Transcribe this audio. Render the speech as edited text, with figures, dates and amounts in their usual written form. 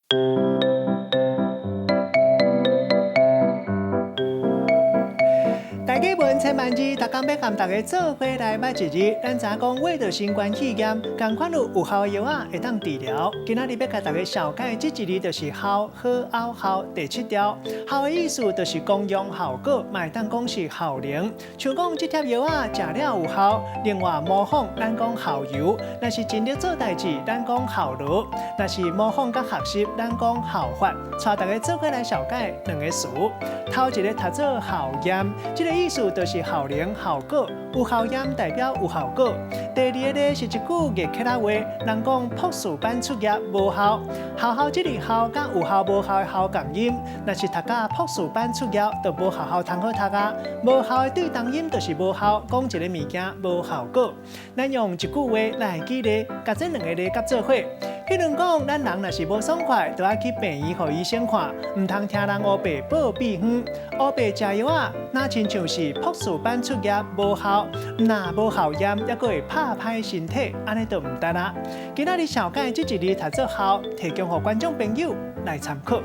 台語文千萬字，逐工欲共大家做伙來捌一字。咱知影講，為著新冠肺炎，仝款有有效的藥仔會當治療。今仔日欲共大家紹介這一字，就是效，好拗效第七條。效的意思就是功用效果，嘛會當講是效能。像講這帖藥仔食了有效。另外模仿，咱講效尤；若是盡力做代誌，咱講效勞；若是模仿佮學習，咱講效法。帶大家做伙來紹介兩个詞。頭一个讀做效驗，這个意思就是效能效果，有效驗代表有效果。第二个呢是一句粵客仔話，人講博士班出業無效，學校這个校佮有效無效的效仝音，若是讀甲博士班出業，就無學校通好讀啊。無效的對同音就是無效，講一个物件無效果。咱用一句話來舉例，共這兩个字佮做伙。譬如講，咱人若是無爽快，就愛去病院予醫生看，毋通聽人烏白報秘方。烏白食藥仔，若親像是博士班出業無效，若無效驗，猶閣會拍歹身體，按呢就毋值啦。今仔日紹介這一字讀做效，提供予觀眾朋友來參考。